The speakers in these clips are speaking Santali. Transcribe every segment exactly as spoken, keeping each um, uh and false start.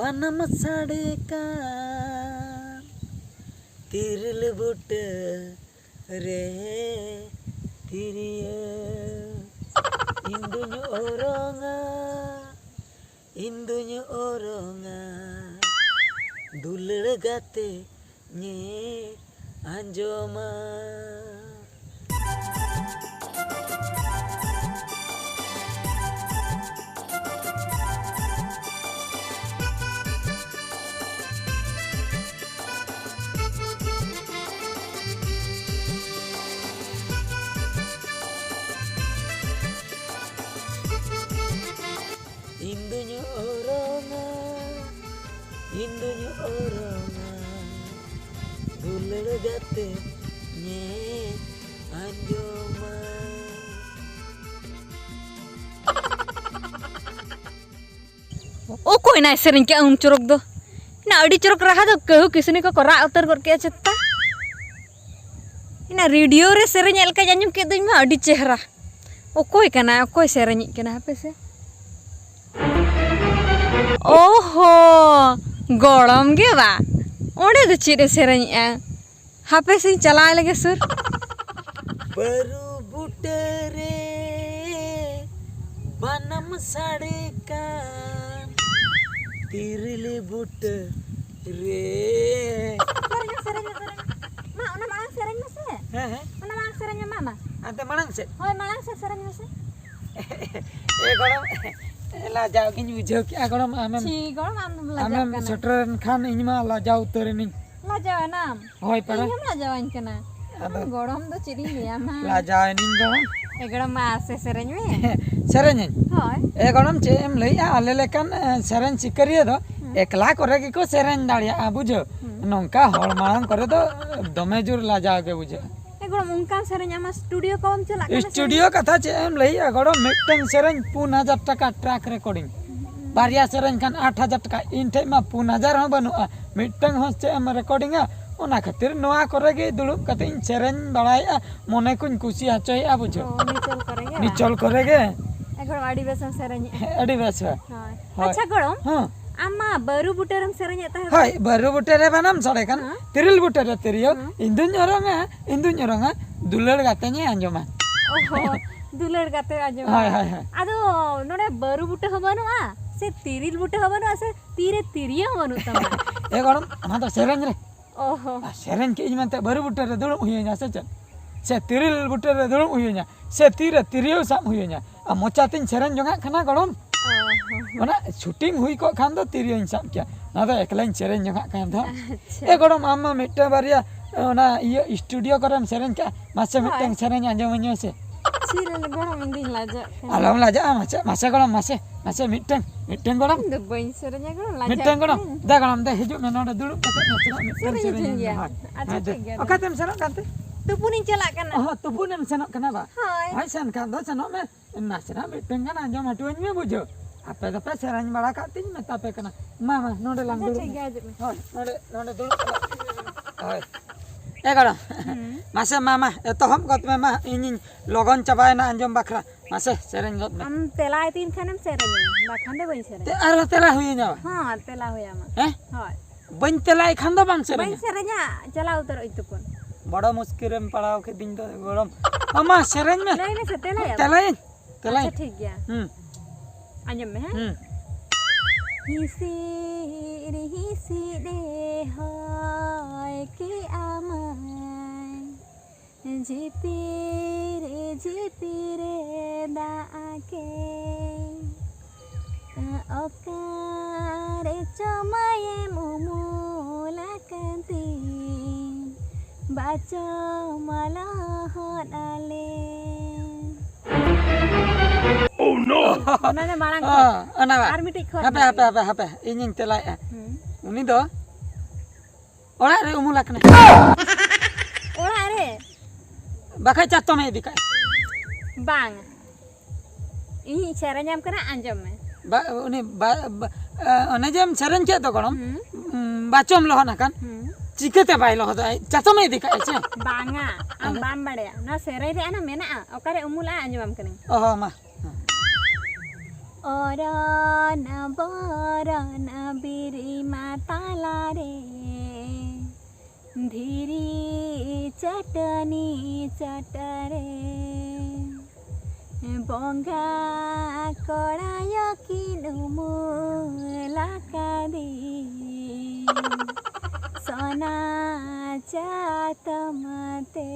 ᱵᱟᱱᱟᱢ ᱥᱟᱰᱮ ᱠᱟᱱ ᱛᱤᱨᱤᱞ ᱵᱩᱴᱟᱹ ᱨᱮ ᱛᱤᱨᱭᱟᱹ᱾ ᱤᱧ ᱫᱩᱧ ᱚᱨᱚᱝᱟ, ᱤᱧ ᱫᱩᱧ ᱚᱨᱚᱝᱟ, ᱫᱩᱞᱟᱹᱲ ᱜᱟᱛᱮ ᱧᱮ ᱟᱸᱡᱚᱢᱟ᱾ ᱤᱧ ᱫᱩᱧ ᱚᱨᱚᱝᱟ, ᱤᱧ ᱫᱩᱧ ᱚᱨᱚᱝᱟ, ᱫᱩᱞᱟᱹᱲ ᱜᱟᱛᱮ ᱧᱮ ᱟᱸᱡᱚᱢᱟ᱾ ᱚᱠᱚᱭ ᱱᱟᱭ ᱥᱮᱨᱮᱧ ᱠᱮᱜᱼᱟ ᱩᱱ ᱪᱚᱨᱚᱠ ᱫᱚ? ᱚᱱᱟ ᱟᱹᱰᱤ ᱪᱚᱨᱚᱠ ᱨᱟᱦᱟ ᱫᱚ ᱠᱟᱹᱦᱩ ᱠᱤᱥᱱᱤ ᱠᱚᱠᱚ ᱨᱟᱜ ᱩᱛᱟᱹᱨ ᱜᱚᱫ ᱠᱮᱜᱼᱟ ᱪᱮᱛᱟ? ᱚᱱᱟ ᱨᱮᱰᱤᱭᱳ ᱨᱮ ᱥᱮᱨᱮᱧᱮᱫ ᱞᱮᱠᱟᱧ ᱟᱸᱡᱚᱢ ᱠᱮᱫ ᱫᱩᱧ ᱢᱟ, ᱟᱹᱰᱤ ᱪᱮᱦᱨᱟ᱾ ᱚᱠᱚᱭ ᱠᱟᱱᱟᱭ? ᱚᱠᱚᱭ ᱥᱮᱨᱮᱧᱤᱡ ᱠᱟᱱᱟ? ᱦᱟᱯᱮ ᱥᱮ᱾ ᱚᱦᱚ, ᱜᱚᱲᱚᱢ ᱜᱮ ᱵᱟ, ᱚᱸᱰᱮ ᱫᱚ ᱪᱮᱫ ᱮ ᱥᱮᱨᱮᱧᱮᱜᱼᱟ? ᱦᱟᱯᱮ ᱥᱮᱧ ᱪᱟᱞᱟᱣ ᱞᱮᱜᱮ ᱥᱩᱨ᱾ ᱵᱟᱹᱨᱩ ᱵᱩᱴᱟᱹ ᱨᱮ ᱵᱟᱱᱟᱢ ᱥᱟᱰᱮ ᱠᱟᱱ ᱛᱤᱨᱤᱞ ᱵᱩᱴᱟᱹ ᱨᱮ᱾ ᱥᱮᱨᱮᱧ ᱢᱮ, ᱥᱮᱨᱮᱧ ᱢᱮ, ᱥᱮᱨᱮᱧ ᱢᱮ᱾ ᱢᱟ, ᱚᱱᱟ ᱢᱟᱲᱟᱝ ᱥᱮᱨᱮᱧ ᱢᱮᱥᱮ᱾ ᱦᱮᱸ, ᱦᱮᱸ᱾ ᱚᱱᱟ ᱢᱟᱲᱟᱝ ᱥᱮᱨᱮᱧ ᱢᱮ, ᱢᱟ, ᱢᱟ᱾ ᱟᱱᱛᱮ ᱢᱟᱲᱟᱝ ᱥᱮᱫ? ᱦᱳᱭ, ᱢᱟᱲᱟᱝ ᱥᱮᱫ ᱥᱮᱨᱮᱧ ᱢᱮᱥᱮ᱾ ᱮ ᱜᱚᱲᱚᱢ, ᱞᱟᱡᱟᱣ ᱜᱤᱧ ᱵᱩᱡᱷᱟᱹᱣ ᱠᱮᱜᱼᱟ ᱜᱚᱲᱚᱢ, ᱟᱢᱮᱢ, ᱪᱷᱤ, ᱜᱚᱲᱚᱢ, ᱟᱢ ᱫᱚᱢ ᱞᱟᱡᱟᱜ ᱟᱢᱮᱢ ᱠᱟᱱᱟ᱾ ᱥᱮᱴᱮᱨᱮᱱ ᱠᱷᱟᱱ ᱤᱧ ᱢᱟ ᱞᱟᱡᱟᱣ ᱩᱛᱟᱹᱨᱮᱱᱤᱧ᱾ ᱞᱟᱡᱟᱣ ᱮᱱᱟᱢ? ᱦᱳᱭ, ᱯᱟᱨᱟ᱾ ᱤᱧ ᱦᱚᱸᱢ ᱞᱟᱡᱟᱣᱟᱹᱧ ᱠᱟᱱᱟ᱾ ᱟᱫᱚ ᱟᱢ ᱜᱚᱲᱚᱢ ᱫᱚ ᱪᱮᱫ ᱤᱧ ᱞᱟᱹᱭᱟᱢᱟ? ᱞᱟᱡᱟᱣ ᱮᱱᱤᱧ ᱜᱚᱲᱚᱢ᱾ ᱮ ᱜᱚᱲᱚᱢ, ᱢᱟ ᱥᱮ ᱥᱮᱨᱮᱧ ᱢᱮ᱾ ᱥᱮᱨᱮᱧᱟᱹᱧ? ᱦᱳᱭ᱾ ᱮ ᱜᱚᱲᱚᱢ, ᱪᱮᱫ ᱮᱢ ᱞᱟᱹᱭᱮᱜᱼᱟ? ᱟᱞᱮ ᱞᱮᱠᱟᱱ, ᱮ, ᱥᱮᱨᱮᱧ ᱥᱤᱠᱟᱹᱨᱤᱭᱟᱹ ᱫᱚ ᱦᱩᱸ᱾ ᱮᱠᱞᱟ ᱠᱚᱨᱮ ᱜᱮᱠᱚ ᱥᱮᱨᱮᱧ ᱫᱟᱲᱮᱭᱟᱜᱼᱟ, ᱵᱩᱡᱷᱟᱹᱣ? ᱦᱩᱸ᱾ ᱱᱚᱝᱠᱟ ᱦᱚᱲ ᱢᱟᱲᱟᱝ ᱠᱚᱨᱮ ᱫᱚ ᱫᱚᱢᱮ ᱡᱳᱨ ᱞᱟᱡᱟᱣ ᱜᱮ ᱵᱩᱡᱷᱟᱹᱜᱼᱟ᱾ ᱮ ᱜᱚᱲᱚᱢ, ᱚᱱᱠᱟᱱ ᱥᱮᱨᱮᱧ ᱟᱢᱟᱜ ᱥᱴᱩᱰᱤᱭᱳ ᱠᱚ ᱵᱟᱢ ᱪᱟᱞᱟᱜ ᱠᱟᱱᱟ ᱥᱮ? ᱥᱴᱩᱰᱤᱭᱳ ᱠᱟᱛᱷᱟ ᱪᱮᱫ ᱮᱢ ᱞᱟᱹᱭᱮᱜᱼᱟ ᱜᱚᱲᱚᱢ? ᱢᱤᱫᱴᱟᱝ ᱥᱮᱨᱮᱧ ᱯᱩᱱ ᱦᱟᱡᱟᱨ ᱴᱟᱠᱟ ᱴᱨᱟᱠ ᱨᱮᱠᱚᱨᱰᱤᱝ, ᱵᱟᱨᱭᱟ ᱥᱮᱨᱮᱧ ᱠᱷᱟᱱ ᱟᱴ ᱦᱟᱡᱟᱨ ᱴᱟᱠᱟ᱾ ᱤᱧ ᱴᱷᱮᱡ ᱢᱟ ᱯᱩᱱ ᱦᱟᱡᱟᱨ ᱦᱚᱸ ᱵᱟᱹᱱᱩᱜᱼᱟ, ᱢᱤᱫᱴᱟᱝ ᱦᱚᱸ ᱪᱮᱫ ᱮᱢ ᱨᱮᱠᱚᱨᱰᱤᱝᱟ? ᱚᱱᱟ ᱠᱷᱟᱹᱛᱤᱨ ᱱᱚᱣᱟ ᱠᱚᱨᱮ ᱜᱮ ᱫᱩᱲᱩᱵ ᱠᱟᱛᱮ ᱤᱧ ᱥᱮᱨᱮᱧ ᱵᱟᱲᱟᱭᱮᱜᱼᱟ, ᱢᱚᱱᱮ ᱠᱚᱧ ᱠᱩᱥᱤ ᱦᱚᱪᱚᱭᱮᱜᱼᱟ, ᱵᱩᱡᱷᱟᱹᱣ᱾ ᱚ, ᱱᱤᱪᱚᱞ ᱠᱚᱨᱮ ᱜᱮ ᱵᱟᱝ? ᱱᱤᱪᱚᱞ ᱠᱚᱨᱮ ᱜᱮ᱾ ᱮ ᱜᱚᱲᱚᱢ, ᱟᱹᱰᱤ ᱵᱮᱥᱮᱢ ᱥᱮᱨᱮᱧᱮᱜᱼᱟ᱾ ᱦᱮᱸ, ᱟᱹᱰᱤ ᱵᱮᱥ ᱵᱮᱥ᱾ ᱦᱳᱭ᱾ ᱦᱳᱭ᱾ ᱟᱪᱪᱷᱟ ᱜᱚᱲᱚᱢ, ᱦᱮᱸ᱾ ᱟᱢ ᱢᱟ ᱵᱟᱹᱨᱩ ᱵᱩᱴᱟᱹ ᱨᱮᱢ ᱥᱮᱨᱮᱧᱮᱫ ᱛᱟᱦᱮᱸᱫ᱾ ᱦᱳᱭ, ᱵᱟᱹᱨᱩ ᱵᱩᱴᱟᱹ ᱨᱮ ᱵᱟᱱᱟᱢ ᱥᱟᱰᱮ ᱠᱟᱱ, ᱦᱮᱸ᱾ ᱛᱤᱨᱤᱞ ᱵᱩᱴᱟᱹ ᱨᱮ ᱛᱤᱨᱭᱳ, ᱦᱮᱸ᱾ ᱤᱧ ᱫᱩᱧ ᱚᱨᱚᱝᱟ, ᱤᱧ ᱫᱩᱧ ᱚᱨᱚᱝᱟ, ᱫᱩᱞᱟᱹᱲ ᱜᱟᱛᱮᱧ ᱟᱸᱡᱚᱢᱟ᱾ ᱚᱦᱚ, ᱫᱩᱞᱟᱹᱲ ᱜᱟᱛᱮ ᱟᱸᱡᱚᱢᱟ᱾ ᱦᱳᱭ, ᱦᱳᱭ, ᱦᱳᱭ᱾ ᱟᱫᱚ ᱱᱚᱰᱮ ᱵᱟᱹᱨᱩ ᱵᱩᱴᱟᱹ ᱦᱚᱸ ᱵᱟᱹᱱᱩᱜᱼᱟ, ᱥᱮ ᱛᱤᱨᱤᱞ ᱵᱩᱴᱟᱹ ᱦᱚᱸ ᱵᱟᱹᱱᱩᱜᱼᱟ, ᱥᱮ ᱛᱤᱨᱮ ᱛᱤᱨᱭᱳ ᱦᱚᱸ ᱵᱟᱹᱱᱩᱜ ᱛᱟᱢᱟ? ᱮ ᱜᱚᱲᱚᱢ, ᱚᱱᱟ ᱫᱚ ᱥᱮᱨᱮᱧ ᱨᱮ᱾ ᱚᱦᱚ᱾ ᱟᱨ ᱥᱮᱨᱮᱧ ᱠᱮᱫ ᱤᱧ ᱢᱮᱱᱛᱮ ᱵᱟᱹᱨᱩ ᱵᱩᱴᱟᱹ ᱨᱮ ᱫᱩᱲᱩᱵ ᱦᱩᱭᱟᱹᱧᱟ ᱥᱮ ᱪᱮᱫ? ᱥᱮ ᱛᱤᱨᱤᱞ ᱵᱩᱴᱟᱹ ᱨᱮ ᱫᱩᱲᱩᱵ ᱦᱩᱭᱟᱹᱧᱟ? ᱥᱮ ᱛᱤᱨᱮ ᱛᱤᱨᱭᱳ ᱥᱟᱵ ᱦᱩᱭᱟᱹᱧᱟ? ᱟᱨ ᱢᱚᱪᱟᱛᱤᱧ ᱥᱮᱨᱮᱧ ᱡᱚᱝᱟᱜ ᱠᱟᱱᱟ ᱜᱚᱲᱚᱢ᱾ ᱚᱦᱚ᱾ ᱚᱱᱟ ᱥᱩᱴᱤᱝ ᱦᱩᱭ ᱠᱚᱜ ᱠᱷᱟᱱ ᱫᱚ ᱛᱤᱨᱭᱳᱧ ᱥᱟᱵ ᱠᱮᱭᱟ᱾ ᱚᱱᱟ ᱫᱚ ᱮᱠᱞᱟᱧ ᱥᱮᱨᱮᱧ ᱡᱚᱝᱟᱜ ᱠᱟᱱ ᱫᱚ᱾ ᱟᱪᱪᱷᱟ᱾ ᱮ ᱜᱚᱲᱚᱢ, ᱟᱢ ᱢᱟ ᱢᱤᱫᱴᱟᱝ ᱵᱟᱨᱭᱟ ᱚᱱᱟ ᱤᱭᱟᱹ ᱥᱴᱩᱰᱤᱭᱳ ᱠᱚᱨᱮᱢ ᱥᱮᱨᱮᱧ ᱠᱟᱜᱼᱟ, ᱢᱟᱥᱮ ᱦᱳᱭ᱾ ᱢᱤᱫᱴᱟᱝ ᱥᱮᱨᱮᱧ ᱟᱸᱡᱚᱢᱟᱹᱧ ᱢᱮᱥᱮ᱾ ᱪᱮᱫ ᱨᱮ ᱜᱚᱲᱚᱢ, ᱤᱧ ᱫᱩᱧ ᱞᱟᱡᱟᱜ ᱠᱟᱱᱟ᱾ ᱟᱞᱚᱢ ᱞᱟᱡᱟᱜᱼᱟ, ᱢᱟᱥᱮ, ᱢᱟᱥᱮ ᱜᱚᱲᱚᱢ, ᱢᱟᱥᱮ, ᱢᱟᱥᱮ ᱢᱤᱫᱴᱟᱝ, ᱢᱤᱫᱴᱟᱝ ᱜᱚᱲᱚᱢ᱾ ᱤᱧ ᱫᱚ ᱵᱟᱹᱧ ᱥᱮᱨᱮᱧᱟ ᱜᱚᱲᱚᱢ, ᱞᱟᱡᱟᱜ ᱢᱤᱫᱴᱟᱝ ᱜᱚᱲᱚᱢ᱾ ᱠᱟᱹᱱᱟᱹᱧ᱾ ᱫᱮ ᱜᱚᱲᱚᱢ, ᱫᱮ ᱦᱤᱡᱩᱜ ᱢᱮ, ᱱᱚᱰᱮ ᱫᱩᱲᱩᱵ ᱠᱟᱛᱮ ᱥᱮᱨᱮᱧ ᱱᱟᱥᱮᱱᱟᱜ ᱢᱤᱫᱴᱟᱝ ᱦᱚᱪᱚᱧ ᱥᱮᱨᱮᱧ ᱜᱮᱭᱟ᱾ ᱢᱮ᱾ ᱦᱳᱭ᱾ ᱟᱪᱪᱷᱟ, ᱦᱳᱭ, ᱫᱮ᱾ ᱴᱷᱤᱠ ᱜᱮᱭᱟ, ᱫᱮ᱾ ᱚᱠᱟᱛᱮᱢ ᱥᱮᱱᱚᱜ ᱠᱟᱱᱛᱮ? ᱛᱩᱯᱩᱱᱤᱧ ᱪᱟᱞᱟᱜ ᱠᱟᱱᱟ᱾ ᱚᱦᱚ, ᱛᱩᱯᱩᱱᱮᱢ ᱥᱮᱱᱚᱜ ᱠᱟᱱᱟ ᱵᱟ? ᱦᱳᱭ᱾ ᱦᱳᱭ, ᱥᱮᱱ ᱠᱷᱟᱱ ᱫᱚ ᱥᱮᱱᱚᱜ ᱢᱮ᱾ ᱱᱟᱥᱮᱱᱟᱜ ᱢᱤᱫᱴᱟᱝ ᱜᱟᱱ ᱟᱸᱡᱚᱢ ᱦᱚᱴᱚᱣᱟᱹᱧ ᱢᱮ, ᱵᱩᱡᱷᱟᱹᱣ᱾ ᱟᱯᱮ ᱫᱚᱯᱮ ᱥᱮᱨᱮᱧ ᱵᱟᱲᱟ ᱠᱟᱜ ᱛᱤᱧ ᱢᱮᱛᱟ ᱯᱮ ᱠᱟᱱᱟ᱾ ᱢᱟ, ᱢᱟ, ᱱᱚᱰᱮ ᱞᱟᱝ ᱟᱪᱪᱷᱟ, ᱫᱩᱲᱩᱵ᱾ ᱴᱷᱤᱠ ᱜᱮᱭᱟ, ᱦᱤᱡᱩᱜ ᱢᱮ᱾ ᱦᱳᱭ, ᱱᱚᱰᱮ, ᱱᱚᱰᱮ ᱫᱩᱲᱩᱵ᱾ ᱦᱳᱭ᱾ ᱮ ᱜᱚᱲᱚᱢ, ᱦᱩᱸ᱾ ᱢᱟᱥᱮ, ᱢᱟ, ᱢᱟ, ᱮᱛᱚᱦᱚᱵ ᱜᱚᱫ ᱢᱮ, ᱢᱟ, ᱤᱧᱤᱧ ᱞᱚᱜᱚᱱ ᱪᱟᱵᱟᱭᱮᱱᱟ ᱟᱸᱡᱚᱢ ᱵᱟᱠᱷᱨᱟ᱾ ᱢᱟᱥᱮ, ᱥᱮᱨᱮᱧ ᱜᱚᱫ ᱢᱮ᱾ ᱟᱢ ᱛᱮᱞᱟ ᱤᱫᱤᱧ ᱠᱷᱟᱱᱮᱢ ᱥᱮᱨᱮᱧᱟ, ᱵᱟᱠᱷᱟᱱ ᱫᱚ ᱵᱟᱹᱧ ᱥᱮᱨᱮᱧᱟ᱾ ᱛᱮ-, ᱟᱨᱦᱚᱸ ᱛᱮᱞᱟ ᱦᱩᱭᱟᱹᱧᱟ ᱵᱟ? ᱦᱚᱸ, ᱛᱮᱞᱟ ᱦᱩᱭᱟᱢᱟ᱾ ᱦᱮᱸ? ᱦᱳᱭ᱾ ᱵᱟᱹᱧ ᱛᱮᱞᱟᱭ ᱠᱷᱟᱱ ᱫᱚ ᱵᱟᱢ ᱵᱟᱹᱧ ᱥᱮᱨᱮᱧᱟ? ᱥᱮᱨᱮᱧᱟ, ᱪᱟᱞᱟᱣ ᱩᱛᱟᱹᱨᱚᱜ ᱤᱧ ᱛᱩᱯᱩᱱ᱾ ᱵᱚᱲᱚ ᱢᱩᱥᱠᱤᱞ ᱨᱮᱢ ᱯᱟᱲᱟᱣ ᱠᱮᱫᱤᱧ ᱫᱚ, ᱜᱚᱲᱚᱢ᱾ ᱢᱟ, ᱢᱟ, ᱥᱮᱨᱮᱧ ᱢᱮ᱾ ᱞᱟᱹᱭ ᱢᱮᱥᱮ, ᱛᱮᱞᱟᱭᱟᱢ? ᱛᱮᱞᱟᱭᱟᱹᱧ, ᱛᱮᱞᱟᱭᱟᱹᱧ᱾ ᱟᱪᱪᱷᱟ, ᱴᱷᱤᱠ ᱜᱮᱭᱟ᱾ ᱦᱩᱸ᱾ ᱟᱸᱡᱚᱢ ᱢᱮ, ᱦᱮᱸ? ᱦᱩᱸ᱾ ᱦᱤᱥᱤᱫ ᱦᱤᱥᱤᱫ ᱮ ᱦᱚᱭ ᱠᱮᱜᱼᱟ ᱢᱟᱭ, ᱡᱷᱤᱯᱤᱨ ᱡᱷᱤᱯᱤᱨ ᱮ ᱫᱟᱜ ᱠᱮᱫ, ᱚᱠᱟᱨᱮ ᱪᱚ ᱢᱟᱭᱮᱢ ᱩᱢᱩᱞ ᱟᱠᱟᱱ ᱛᱤᱧ, ᱵᱟᱪᱚᱢ ᱞᱚᱦᱚᱫ ᱟᱞᱮ᱾ ᱚᱱᱟ ᱫᱚ ᱢᱟᱲᱟᱝ ᱚ, ᱠᱷᱚᱱ᱾ ᱚᱱᱟ ᱵᱟ-, ᱟᱨ ᱢᱤᱫᱴᱤᱡ ᱠᱷᱚᱱ ᱦᱟᱯᱮ, ᱢᱮᱱᱟᱜ ᱦᱟᱯᱮ, ᱜᱮᱭᱟ᱾ ᱦᱟᱯᱮ, ᱦᱟᱯᱮ, ᱤᱧᱤᱧ ᱛᱮᱞᱟᱭᱮᱫᱼᱟ᱾ ᱦᱩᱸ᱾ ᱩᱱᱤ ᱫᱚ ᱚᱲᱟᱜ ᱨᱮ ᱩᱢᱩᱞ ᱟᱠᱟᱱᱟᱭ᱾ ᱚᱲᱟᱜ ᱨᱮ? ᱵᱟᱠᱷᱟᱡ ᱪᱟᱛᱚᱢᱮ ᱤᱫᱤ ᱠᱟᱜᱼᱟ᱾ ᱵᱟᱝ᱾ ᱤᱧᱤᱧ ᱥᱮᱨᱮᱧᱟᱢ ᱠᱟᱱᱟ, ᱟᱸᱡᱚᱢ ᱢᱮ᱾ ᱵᱟ-, ᱩᱱᱤ ᱵᱟ-, ᱵᱟ-, ᱮ, ᱚᱱᱮ ᱡᱮᱢ ᱥᱮᱨᱮᱧ ᱠᱮᱫ ᱫᱚ ᱜᱚᱲᱚᱢ, ᱦᱩᱸ᱾ ᱩᱸ, ᱵᱟᱪᱚᱢ ᱞᱚᱦᱚᱫ ᱟᱠᱟᱱ᱾ ᱦᱩᱸ᱾ ᱪᱤᱠᱟᱹᱛᱮ ᱵᱟᱭ ᱞᱚᱦᱚᱫᱚᱜᱼᱟ? ᱪᱟᱛᱚᱢᱮ ᱤᱫᱤ ᱠᱟᱜᱼᱟ ᱪᱮ? ᱵᱟᱝᱟ, ᱟᱢ ᱟᱫᱚ? ᱵᱟᱢ ᱵᱟᱲᱟᱭᱟ᱾ ᱱᱚᱣᱟ ᱥᱮᱨᱮᱧ ᱨᱮ ᱚᱱᱟ ᱢᱮᱱᱟᱜᱼᱟ, ᱚᱠᱟᱨᱮ ᱩᱢᱩᱞᱚᱜᱼᱟ, ᱟᱸᱡᱚᱢᱟᱢ ᱠᱟᱹᱱᱟᱹᱧ᱾ ᱚ ᱦᱚᱸ, ᱢᱟ᱾ ᱚᱨᱚᱱ ᱵᱚᱨᱚᱱ ᱵᱤᱨᱤᱢᱟ ᱛᱟᱞᱟᱨᱮ, ᱫᱷᱤᱨᱤ ᱪᱟᱹᱴᱟᱹᱱᱤ ᱪᱟᱹᱴᱟᱹᱨᱮ, ᱵᱚᱸᱜᱟ ᱠᱚᱲᱟᱭᱚ ᱠᱤᱱ ᱩᱢᱩᱞ ᱟᱠᱟᱫᱮ ᱥᱚᱱᱟ ᱪᱟᱛᱚᱢ ᱛᱮ᱾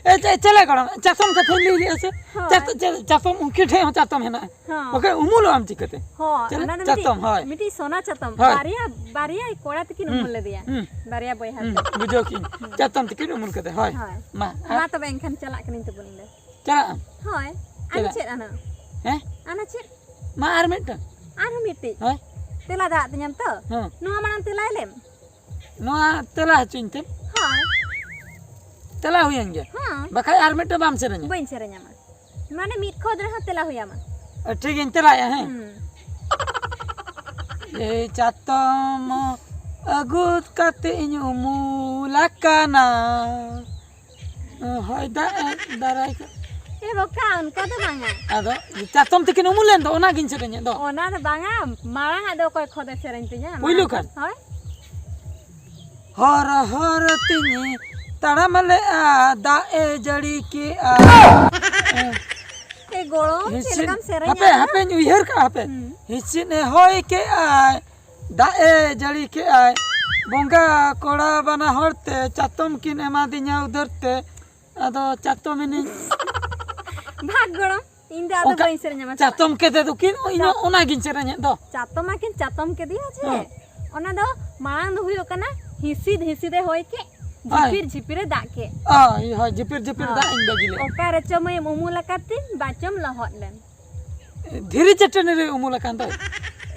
ᱮ, ᱪᱮ-, ᱪᱮᱞᱮ ᱜᱚᱲᱚᱢ? ᱪᱟᱛᱚᱢ ᱠᱟᱛᱷᱟᱧ ᱞᱟᱹᱭ ᱞᱮᱜᱼᱟ ᱥᱮ? ᱦᱳᱭ᱾ ᱪᱟᱛ-, ᱪᱮ-, ᱪᱟᱛᱚᱢ ᱩᱱᱠᱤᱱ ᱴᱷᱮᱡ ᱦᱚᱸ ᱪᱟᱛᱚᱢ ᱦᱮᱱᱟᱜᱼᱟ᱾ ᱦᱚᱸ᱾ ᱵᱟᱠᱷᱟᱡ ᱩᱢᱩᱞᱚᱜ ᱟᱢ ᱪᱤᱠᱟᱹᱛᱮ? ᱦᱚᱸ, ᱪᱮᱞᱮ? ᱚᱱᱟ ᱫᱚ ᱪᱟᱛᱚᱢ, ᱢᱤᱫᱴᱤᱡ, ᱦᱳᱭ᱾ ᱢᱤᱫᱴᱤᱡ ᱥᱚᱱᱟ ᱪᱟᱛᱚᱢ᱾ ᱦᱳᱭ᱾ ᱵᱟᱨᱭᱟ, ᱵᱟᱨᱭᱟ ᱠᱚᱲᱟ ᱛᱟᱹᱠᱤᱱ ᱦᱩᱸ, ᱩᱢᱩᱞ ᱞᱮᱫᱮᱭᱟ᱾ ᱦᱩᱸ᱾ ᱵᱟᱨᱭᱟ ᱵᱚᱭᱦᱟ ᱦᱩᱸ, ᱛᱮ᱾ ᱵᱩᱡᱷᱟᱹᱣ ᱠᱤᱱ᱾ ᱦᱩᱸ᱾ ᱪᱟᱛᱚᱢ ᱛᱟᱹᱠᱤᱱ ᱩᱢᱩᱞ ᱠᱟᱫᱮ, ᱦᱳᱭ᱾ ᱦᱳᱭ᱾ ᱢᱟ, ᱢᱟ ᱟᱨ ᱛᱚᱵᱮ ᱮᱱᱠᱷᱟᱱ ᱪᱟᱞᱟᱜ ᱠᱟᱹᱱᱟᱹᱧ ᱛᱟᱵᱚᱱ ᱤᱧ ᱫᱚ᱾ ᱪᱟᱞᱟᱜ ᱟᱢ? ᱦᱳᱭ᱾ ᱟᱨ ᱪᱮᱫᱟᱜ? ᱪᱮᱫ ᱟᱱᱟ? ᱦᱮᱸ? ᱟᱱᱟ ᱪᱮᱫ? ᱢᱟ ᱟᱨ ᱢᱤᱫᱴᱟᱝ᱾ ᱟᱨᱦᱚᱸ ᱢᱤᱫᱴᱤᱡ᱾ ᱦᱳᱭ᱾ ᱛᱮᱞᱟ ᱫᱟᱜ ᱛᱤᱧᱟᱢ ᱛᱚ? ᱦᱮᱸ᱾ ᱱᱚᱣᱟ ᱢᱟᱲᱟᱝ ᱛᱮᱞᱟᱭ ᱞᱮᱢ᱾ ᱱᱚᱣᱟ ᱛᱮᱞᱟ ᱦᱚᱪᱚᱧ ᱛᱮ᱾ ᱦᱳᱭ᱾ ᱛᱮᱞᱟ ᱦᱩᱭᱮᱱ ᱜᱮᱭᱟ᱾ ᱦᱮᱸ᱾ ᱵᱟᱠᱷᱟᱡ ᱟᱨ ᱢᱤᱫᱴᱟᱝ ᱵᱟᱢ ᱥᱮᱨᱮᱧᱟ᱾ ᱵᱟᱹᱧ ᱥᱮᱨᱮᱧᱟ ᱢᱟ᱾ ᱢᱟᱱᱮ ᱢᱤᱫ ᱠᱷᱚᱫ ᱨᱮᱦᱚᱸ ᱛᱮᱞᱟ ᱦᱩᱭᱟᱢᱟ᱾ ᱴᱷᱤᱠ ᱜᱮᱧ ᱛᱮᱞᱟᱭᱟ, ᱦᱮᱸ? ᱦᱩᱸ᱾ ᱮᱭ ᱪᱟᱛᱚᱢ ᱟᱹᱜᱩ ᱠᱟᱛᱮ ᱤᱧ ᱩᱢᱩᱞ ᱟᱠᱟᱱᱟ᱾ ᱦᱚᱭ ᱫᱟᱜ ᱮ ᱫᱟᱨᱟᱭ ᱠᱚ᱾ ᱮ ᱵᱚᱠᱟ, ᱚᱱᱠᱟ ᱫᱚ ᱵᱟᱝᱟ᱾ ᱟᱫᱚ ᱪᱟᱛᱚᱢ ᱛᱤᱠᱤᱱ ᱩᱢᱩᱞ ᱞᱮᱱ ᱫᱚ, ᱚᱱᱟᱜᱤᱧ ᱥᱮᱨᱮᱧᱮᱫ ᱫᱚ᱾ ᱚᱱᱟ ᱫᱚ ᱵᱟᱝᱟ, ᱢᱟᱲᱟᱝ ᱟᱜ ᱫᱚ ᱚᱠᱚᱭ ᱠᱷᱚᱫᱮ ᱥᱮᱨᱮᱧ ᱛᱤᱧᱟ? ᱯᱩᱭᱞᱩ ᱠᱷᱟᱱ? ᱦᱳᱭ᱾ ᱦᱚᱨ ᱦᱚᱨ ᱛᱤᱧ ᱛᱟᱲᱟᱢ ᱞᱮᱜᱼᱟ, ᱫᱟᱜ ᱮ ᱡᱟᱹᱲᱤ ᱠᱮᱜᱼᱟ᱾ ᱮ ᱜᱚᱲᱚᱢ, ᱪᱮᱫ ᱦᱤᱥᱤᱱ, ᱞᱮᱠᱟᱢ ᱥᱮᱨᱮᱧᱟ? ᱦᱟᱯᱮ, ᱦᱟᱯᱮᱧ ᱩᱭᱦᱟᱹᱨ ᱠᱟᱜᱼᱟ, ᱦᱟᱯᱮ᱾ ᱦᱩᱸ᱾ ᱦᱤᱥᱤᱱ ᱮ ᱦᱚᱭ ᱠᱮᱜᱼᱟᱭ, ᱫᱟᱜ ᱮ ᱡᱟᱹᱲᱤ ᱠᱮᱜᱼᱟᱭ, ᱵᱚᱸᱜᱟ ᱠᱚᱲᱟ ᱵᱟᱱᱟ ᱦᱚᱲ ᱛᱮ ᱪᱟᱛᱚᱢ ᱠᱤᱱ ᱮᱢᱟᱫᱤᱧᱟ ᱩᱫᱷᱟᱹᱨ ᱛᱮ, ᱟᱫᱚ ᱪᱟᱛᱚᱢ ᱮᱱᱮᱡ᱾ ᱵᱷᱟᱜᱽ ᱜᱚᱲᱚᱢ, ᱤᱧ ᱫᱚ ᱟᱫᱚ ᱚᱱᱠᱟ ᱵᱟᱹᱧ ᱥᱮᱨᱮᱧᱟ, ᱢᱟ ᱪᱟᱞᱟᱜ᱾ ᱪᱟᱛᱚᱢ ᱠᱮᱫᱮ ᱫᱚ ᱠᱤᱱ, ᱤᱧ ᱪᱟᱛ- ᱚᱱᱟᱜᱤᱧ ᱥᱮᱨᱮᱧᱮᱫ ᱫᱚ᱾ ᱪᱟᱛᱚᱢ ᱟᱹᱠᱤᱱ ᱪᱟᱛᱚᱢ ᱠᱮᱫᱮᱭᱟ ᱡᱮ, ᱦᱮᱸ᱾ ᱚᱱᱟ ᱫᱚ ᱢᱟᱲᱟᱝ ᱫᱚ ᱦᱩᱭᱩᱜ ᱠᱟᱱᱟ ᱦᱤᱥᱤᱫ ᱦᱤᱥᱤᱫ ᱮ ᱦᱚᱭ ᱠᱮᱫ, ᱦᱳᱭ᱾ ᱡᱷᱤᱯᱤᱨ ᱡᱷᱤᱯᱤᱨ ᱮ ᱫᱟᱜ ᱠᱮᱫ᱾ ᱦᱳᱭ, ᱦᱳᱭ, ᱡᱷᱤᱯᱤᱨ ᱡᱷᱤᱯᱤᱨ ᱦᱳᱭ᱾ ᱫᱟᱜ ᱤᱧ ᱵᱟᱹᱜᱤ ᱞᱮᱫ᱾ ᱚᱠᱟ ᱨᱮᱪᱚ ᱢᱟᱹᱭᱮᱢ ᱩᱢᱩᱞ ᱟᱠᱟᱫ ᱛᱤᱧ, ᱵᱟᱪᱚᱢ ᱞᱚᱦᱚᱫ ᱞᱮᱱ᱾ ᱫᱷᱤᱨᱤ ᱪᱟᱹᱴᱟᱹᱱᱤ ᱨᱮ ᱩᱢᱩᱞ ᱟᱠᱟᱱ ᱫᱚᱭ᱾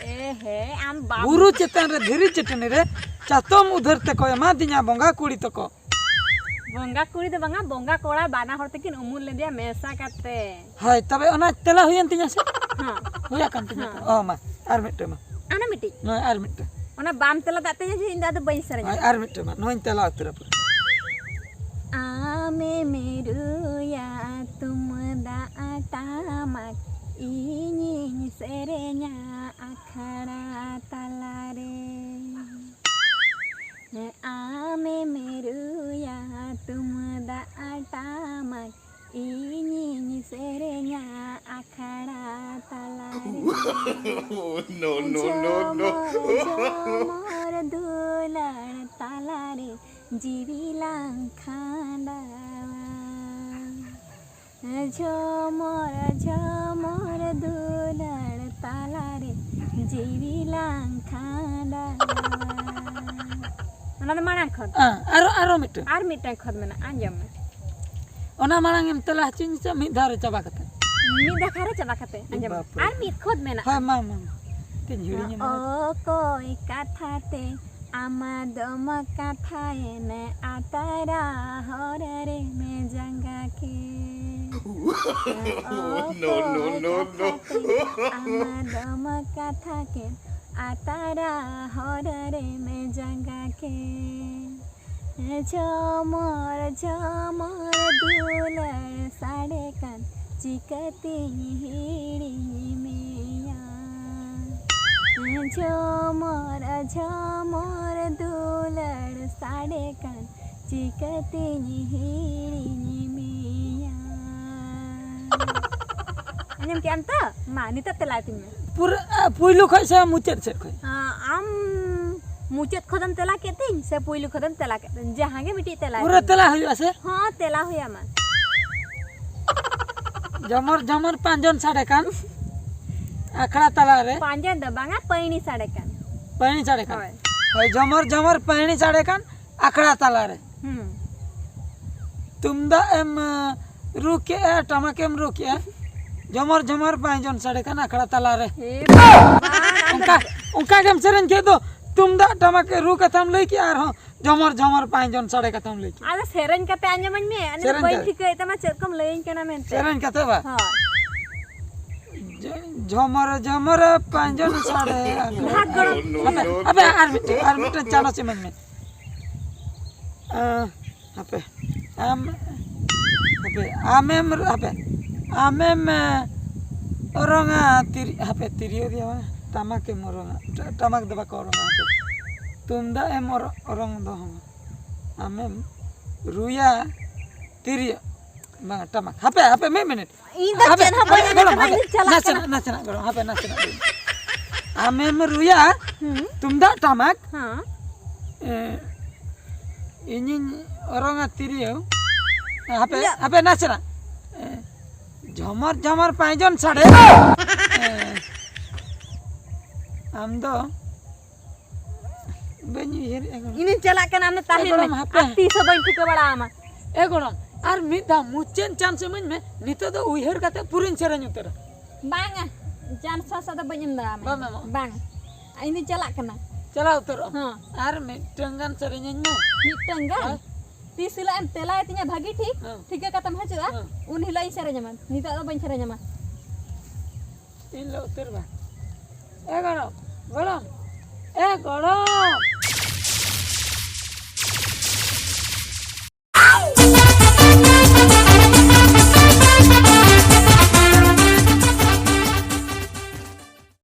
ᱮ ᱦᱮ, ᱟᱢ ᱵᱟᱢ ᱵᱩᱨᱩ ᱪᱮᱛᱟᱱ ᱨᱮ ᱫᱷᱤᱨᱤ ᱪᱟᱹᱴᱟᱹᱱᱤ ᱨᱮ ᱪᱟᱛᱚᱢ ᱩᱫᱷᱟᱹᱨ ᱛᱮᱠᱚ ᱮᱢᱟᱫᱤᱧᱟ ᱵᱚᱸᱜᱟ ᱠᱩᱲᱤ ᱛᱟᱠᱚ᱾ ᱵᱚᱸᱜᱟ ᱠᱩᱲᱤ ᱫᱚ ᱵᱟᱝᱟ, ᱵᱚᱸᱜᱟ ᱠᱚᱲᱟ ᱵᱟᱱᱟ ᱦᱚᱲ ᱛᱮᱠᱤᱱ ᱩᱢᱩᱞ ᱞᱮᱫᱮᱭᱟ ᱢᱮᱥᱟ ᱠᱟᱛᱮ᱾ ᱦᱳᱭ, ᱛᱚᱵᱮ ᱚᱱᱟ ᱛᱮᱞᱟ ᱦᱩᱭᱮᱱ ᱛᱤᱧᱟ ᱥᱮ? ᱦᱮᱸ᱾ ᱦᱩᱭ ᱟᱠᱟᱱ ᱛᱤᱧᱟ ᱛᱚ᱾ ᱦᱮᱸ᱾ ᱚ, ᱢᱟ, ᱟᱨ ᱢᱤᱫᱴᱮᱱ ᱢᱟ᱾ ᱟᱨ ᱢᱤᱫᱴᱮᱱ᱾ ᱱᱚᱜᱼᱚᱭ ᱟᱨ ᱢᱤᱫᱴᱮᱱ᱾ ᱚᱱᱟ ᱵᱟᱢ ᱛᱮᱞᱟ ᱫᱟᱜ ᱛᱤᱧᱟ ᱡᱮ ᱤᱧ ᱫᱚ ᱟᱫᱚ ᱵᱟᱹᱧ ᱥᱮᱨᱮᱧᱟ᱾ ᱦᱳᱭ, ᱟᱨ ᱢᱤᱫᱴᱮᱱ ᱢᱟ᱾ ᱱᱚᱣᱟᱧ ᱛᱮᱞᱟ ᱩᱛᱟᱹᱨᱟ ᱯᱩᱨᱟᱹ᱾ ᱟᱢᱮᱢ ᱨᱩᱭᱟ ᱛᱩᱢᱫᱟᱜ ᱴᱟᱢᱟᱠ᱾ ᱤᱧᱤᱧ ᱥᱮᱨᱮᱧᱟ ᱟᱠᱷᱲᱟ ᱛᱟᱞᱟᱨᱮ, ᱟᱢᱮᱢ ᱨᱩᱭᱟ ᱛᱩᱢᱫᱟᱜ ᱴᱟᱢᱟᱠ, ᱤᱧᱤᱧ ᱥᱮᱨᱮᱧᱟ ᱟᱠᱷᱲᱟ ᱛᱟᱞᱟᱨᱮ᱾ No, no, no, no. ᱡᱷᱚᱢᱚᱨ ᱡᱷᱚᱢᱚᱨ ᱫᱩᱞᱟᱹᱲ ᱛᱟᱞᱟᱨᱮ ᱡᱤᱣᱤ ᱞᱟᱝ ᱠᱷᱟᱸᱰᱟᱣᱟ᱾ ᱡᱷᱚᱢᱚᱨ ᱡᱷᱚᱢᱚᱨ ᱫᱩᱞᱟᱹᱲ ᱛᱟᱞᱟᱨᱮ ᱡᱤᱣᱤ ᱞᱟᱝ ᱠᱷᱟᱸᱰᱟᱣᱟ᱾ ᱚᱱᱟ ᱫᱚ ᱢᱟᱲᱟᱝ ᱠᱷᱚᱱ᱾ ᱟᱨᱚ ᱟᱨᱚ ᱢᱤᱫᱴᱟᱝ᱾ ᱟᱨ ᱢᱤᱫᱴᱟᱝ ᱠᱷᱚᱱ ᱢᱮᱱᱟᱜᱼᱟ, ᱟᱸᱡᱚᱢ ᱢᱮ᱾ ᱚᱱᱟ ᱢᱟᱲᱟᱝ ᱮᱢ ᱛᱮᱞᱟ ᱦᱚᱪᱚᱧ ᱥᱮ ᱢᱤᱫ ᱫᱷᱟᱣ ᱨᱮ ᱪᱟᱵᱟ ᱠᱟᱛᱮ? ᱢᱤᱫ ᱫᱟᱠᱟ ᱨᱮ ᱪᱟᱵᱟ ᱠᱟᱛᱮ ᱟᱸᱡᱚᱢ ᱢᱮ᱾ ᱵᱟᱯᱨᱮ᱾ ᱟᱨ ᱢᱤᱫ ᱠᱷᱚᱱ ᱢᱮᱱᱟᱜᱼᱟ᱾ ᱦᱳᱭ, ᱢᱟ, ᱢᱟ, ᱢᱟ᱾ ᱛᱤᱧ ᱦᱤᱲᱤᱧ ᱮᱱᱟ᱾ ᱚᱠᱚᱭ ᱠᱟᱛᱷᱟ ᱛᱮ ᱟᱢᱟᱫᱚᱢ ᱠᱟᱛᱷᱟᱭᱮᱱ, ᱟᱛᱟᱨᱟ ᱦᱚᱨ ᱨᱮᱢ ᱡᱟᱸᱜᱟ ᱠᱮᱫ᱾ No, no, no, no. ᱚᱠᱚᱭ ᱠᱟᱛᱷᱟ ᱛᱮ ᱟᱢᱟᱫᱚᱢ ᱠᱟᱛᱷᱟ ᱠᱮᱫ, ᱟᱛᱟᱨᱟ ᱦᱚᱨ ᱨᱮᱢ ᱡᱟᱸᱜᱟ ᱠᱮᱫ᱾ ᱡᱷᱚᱢᱚᱨ ᱡᱷᱚᱢᱚᱨ ᱫᱩᱞᱟᱹᱲ ᱥᱟᱰᱮ ᱠᱟᱱ, ᱪᱤᱠᱟᱹᱛᱤᱧ ᱦᱤᱲᱤᱧ ᱢᱮᱭᱟ᱾ ᱡᱷᱚᱢᱚᱨ ᱡᱷᱚᱢᱚᱨ ᱫᱩᱞᱟᱹᱲ ᱥᱟᱰᱮ ᱠᱟᱱ, ᱪᱤᱠᱟᱹᱛᱤᱧ ᱦᱤᱲᱤᱧ ᱢᱮᱭᱟ᱾ ᱟᱸᱡᱚᱢ ᱠᱮᱜ ᱟᱢ ᱛᱚ? ᱢᱟ, ᱱᱤᱛᱚᱜ ᱛᱮᱞᱟᱭ ᱛᱤᱧ ᱢᱮ᱾ ᱯᱩᱨᱟᱹ ᱟ, ᱯᱩᱭᱞᱩ ᱠᱷᱚᱡ ᱥᱮ ᱢᱩᱪᱟᱹᱫ ᱥᱮᱫ ᱠᱷᱚᱡ? ᱟᱢ ᱢᱩᱪᱟᱹᱫ ᱠᱷᱚᱱᱮᱢ ᱛᱮᱞᱟ ᱠᱮᱫ ᱛᱤᱧ ᱥᱮ ᱯᱩᱭᱞᱩ ᱠᱷᱚᱱᱮᱢ ᱛᱮᱞᱟ ᱠᱮᱫ ᱛᱤᱧ? ᱡᱟᱦᱟᱸ ᱜᱮ ᱢᱤᱫᱴᱤᱡ ᱛᱮᱞᱟᱭ ᱯᱩᱨᱟᱹ ᱛᱤᱧ ᱢᱮ᱾ ᱛᱮᱞᱟ ᱦᱩᱭᱩᱜᱼᱟ ᱥᱮ? ᱦᱚᱸ, ᱛᱮᱞᱟ ᱦᱩᱭ ᱟᱢᱟ᱾ ᱡᱷᱚᱢᱚᱨ ᱡᱷᱚᱢᱚᱨ ᱯᱟᱸᱡᱚᱱ ᱥᱟᱰᱮ ᱠᱟᱱ ᱟᱠᱷᱲᱟ ᱛᱟᱞᱟᱨᱮ᱾ ᱯᱟᱸᱡᱚᱱ ᱫᱚ ᱵᱟᱝᱟ, ᱯᱟᱹᱭᱬᱤ ᱥᱟᱰᱮ ᱠᱟᱱ᱾ ᱯᱟᱹᱭᱬᱤ ᱥᱟᱰᱮ ᱠᱟᱱ᱾ ᱦᱳᱭ᱾ ᱦᱳᱭ, ᱡᱷᱚᱢᱚᱨ ᱡᱷᱚᱢᱚᱨ ᱯᱟᱹᱭᱬᱤ ᱥᱟᱰᱮ ᱠᱟᱱ ᱟᱠᱷᱲᱟ ᱛᱟᱞᱟᱨᱮ᱾ ᱦᱩᱸ᱾ ᱛᱩᱢᱫᱟᱜ ᱮᱢ ᱟ, ᱨᱩ ᱠᱮᱜᱼᱟ, ᱴᱟᱢᱟᱠ ᱮᱢ ᱨᱩ ᱠᱮᱜᱼᱟ, ᱡᱷᱚᱢᱚᱨ ᱡᱷᱚᱢᱚᱨ ᱯᱟᱸᱡᱚᱱ ᱥᱟᱰᱮ ᱠᱟᱱ ᱟᱠᱷᱲᱟ ᱛᱟᱞᱟᱨᱮ᱾ ᱦᱮ ᱵᱟᱵᱟ, ᱟᱢ ᱫᱚ ᱚᱱᱠᱟ ᱚᱱᱠᱟ ᱜᱮᱢ ᱥᱮᱨᱮᱧ ᱠᱮᱫ ᱫᱚ, ᱛᱩᱢᱫᱟᱜ ᱴᱟᱢᱟᱠ ᱨᱩ ᱠᱟᱛᱷᱟᱢ ᱞᱟᱹᱭ ᱠᱮᱜᱼᱟ, ᱟᱨᱦᱚᱸ ᱡᱷᱚᱢᱚᱨ ᱡᱷᱚᱢᱚᱨ ᱯᱟᱸᱡᱚᱱ ᱥᱟᱰᱮ ᱠᱟᱛᱷᱟᱢ ᱞᱟᱹᱭ ᱠᱮᱜᱼᱟ᱾ ᱟᱫᱚ ᱥᱮᱨᱮᱧ ᱠᱟᱛᱮ ᱟᱸᱡᱚᱢᱟᱹᱧ ᱢᱮ, ᱟᱹᱞᱤᱧ ᱥᱮᱨᱮᱧ ᱵᱟᱹᱧ ᱠᱟᱛᱮ᱾ ᱴᱷᱤᱠᱟᱹᱭᱮᱫ ᱛᱟᱢᱟ ᱪᱮᱫ ᱠᱚᱢ ᱞᱟᱹᱭᱟᱹᱧ ᱠᱟᱱᱟ ᱢᱮᱱᱛᱮ᱾ ᱥᱮᱨᱮᱧ ᱠᱟᱛᱮ ᱵᱟ? ᱦᱳᱭ᱾ ᱡᱷᱚ- ᱡᱷᱚᱢᱚᱨ ᱡᱷᱚᱢᱚᱨ ᱯᱟᱸᱡᱚᱱ ᱥᱟᱰᱮ ᱟᱠᱷᱲᱟ᱾ ᱵᱷᱟᱜᱽ ᱜᱚᱲᱚ᱾ No, ᱦᱟᱯᱮ, no, ᱦᱟᱯᱮ, ᱟᱨ ᱢᱤᱫᱴᱮᱱ, ᱟᱨ ᱢᱤᱫᱴᱮᱱ ᱪᱟᱱᱚᱪ ᱮᱢᱟᱹᱧ ᱢᱮ᱾ ᱟᱸ, ᱦᱟᱯᱮ, ᱟᱢ, ᱦᱟᱯᱮ, ᱟᱢᱮᱢ, ᱦᱟᱯᱮ, ᱟᱢᱮᱢ, ᱮ, ᱚᱨᱚᱝᱟ ᱛᱤᱨ ᱦᱟᱯᱮ ᱛᱤᱨᱭᱳ ᱫᱤᱭᱟ ᱵᱟᱝ, ᱴᱟᱢᱟᱠ ᱮᱢ ᱚᱨᱚᱝᱟ᱾ ᱴᱟ- ᱴᱟᱢᱟᱠ ᱫᱚ ᱵᱟᱠᱚ ᱚᱨᱚᱝᱟ ᱦᱟᱯᱮ᱾ ᱛᱩᱢᱫᱟᱜ ᱮᱢ ᱚᱨ- ᱚᱨᱚᱝ ᱫᱚ ᱦᱚᱸ᱾ ᱟᱢᱮᱢ ᱨᱩᱭᱟ ᱛᱤᱨᱭᱳ ᱵᱟᱝ ᱴᱟᱢᱟᱠ᱾ ᱦᱟᱯᱮ ᱦᱟᱯᱮ ᱢᱤᱫ ᱢᱤᱱᱤᱴ᱾ ᱤᱧ ᱫᱚ ᱦᱟᱯᱮ, ᱪᱮᱫ ᱦᱚᱸ ᱵᱟᱹᱧ ᱦᱟᱯᱮ, ᱟᱸᱡᱚᱢ ᱜᱚᱲᱚᱢ, ᱠᱟᱱᱟ, ᱦᱟᱯᱮ, ᱤᱧ ᱪᱟᱞᱟᱜ ᱱᱟᱥᱮᱱᱟᱜ ᱠᱟᱱᱟ᱾ ᱱᱟᱥᱮᱱᱟᱜ ᱜᱚᱲᱚᱢ ᱦᱟᱯᱮ ᱱᱟᱥᱮᱱᱟᱜ ᱜᱚᱲᱚᱢ᱾ ᱟᱢᱮᱢ ᱨᱩᱭᱟ ᱦᱩᱸ᱾ ᱛᱩᱢᱫᱟᱜ ᱴᱟᱢᱟᱠ᱾ ᱦᱮᱸ᱾ ᱮ, ᱤᱧᱤᱧ ᱚᱨᱚᱝᱟ ᱛᱤᱨᱭᱳ᱾ ᱦᱟᱯᱮ ᱤᱧᱟᱹᱜ ᱦᱟᱯᱮ ᱱᱟᱥᱮᱱᱟᱜ᱾ ᱮ, ᱡᱷᱚᱢᱚᱨ ᱡᱷᱚᱢᱚᱨ ᱯᱟᱸᱭᱡᱚᱱ ᱥᱟᱰᱮ᱾ ᱮ, ᱟᱢ ᱫᱚ ᱵᱟᱹᱧ ᱩᱭᱦᱟᱹᱨᱮᱫᱼᱟ ᱜᱚᱲᱚᱢ᱾ ᱤᱧᱤᱧ ᱪᱟᱞᱟᱜ ᱠᱟᱱᱟ, ᱟᱢ ᱫᱚ ᱛᱟᱦᱮᱱ ᱜᱚᱲᱚᱢ, ᱢᱮ᱾ ᱦᱟᱯᱮ᱾ ᱟᱨ ᱛᱤᱥ ᱦᱚᱸ ᱵᱟᱹᱧ ᱴᱷᱤᱠᱟᱹ ᱵᱟᱲᱟ ᱟᱢᱟ᱾ ᱮ ᱜᱚᱲᱚᱢ, ᱟᱨ ᱢᱤᱫ ᱫᱷᱟᱣ ᱢᱩᱪᱟᱹᱫ ᱪᱟᱱᱥ ᱤᱢᱟᱹᱧ ᱢᱮ, ᱱᱤᱛᱚᱜ ᱫᱚ ᱩᱭᱦᱟᱹᱨ ᱠᱟᱛᱮ ᱯᱩᱨᱟᱹᱧ ᱥᱮᱨᱮᱧ ᱩᱛᱟᱹᱨᱟ᱾ ᱵᱟᱝᱟ, ᱪᱟᱱᱥ ᱯᱷᱟᱱᱥ ᱫᱚ ᱵᱟᱹᱧ ᱮᱢ ᱫᱟᱲᱮᱭᱟᱢᱟ᱾ ᱵᱟᱢ ᱮᱢᱚᱜᱼᱟ? ᱵᱟᱝ᱾ ᱤᱧ ᱫᱚᱧ ᱪᱟᱞᱟᱜ ᱠᱟᱱᱟ᱾ ᱪᱟᱞᱟᱣ ᱩᱛᱟᱹᱨᱚᱜ ᱟᱢ᱾ ᱦᱚᱸ᱾ ᱟᱨ ᱢᱤᱫᱴᱟᱝ ᱜᱟᱱ ᱥᱮᱨᱮᱧᱟᱹᱧ ᱢᱮ᱾ ᱢᱤᱫᱴᱟᱝ ᱜᱟᱱ? ᱦᱮᱸ᱾ ᱛᱤᱥ ᱦᱤᱞᱳᱜ ᱮᱢ ᱛᱮᱞᱟᱭ ᱛᱤᱧᱟ ᱵᱷᱟᱹᱜᱤ ᱴᱷᱤᱠ, ᱦᱮᱸ᱾ ᱴᱷᱤᱠᱟᱹ ᱠᱟᱛᱮᱢ ᱦᱤᱡᱩᱜᱼᱟ, ᱦᱮᱸ᱾ ᱩᱱ ᱦᱤᱞᱳᱜ ᱤᱧ ᱥᱮᱨᱮᱧ ᱟᱢᱟ᱾ ᱱᱤᱛᱚᱜ ᱫᱚ ᱵᱟᱹᱧ ᱥᱮᱨᱮᱧ ᱟᱢᱟ᱾ ᱤᱧ ᱞᱮ ᱩᱛᱟᱹᱨ ᱵᱟ᱾ ᱮ ᱜᱚᱲᱚᱢ, ᱜᱚᱲᱚᱢ, ᱮ ᱜᱚᱲᱚᱢ᱾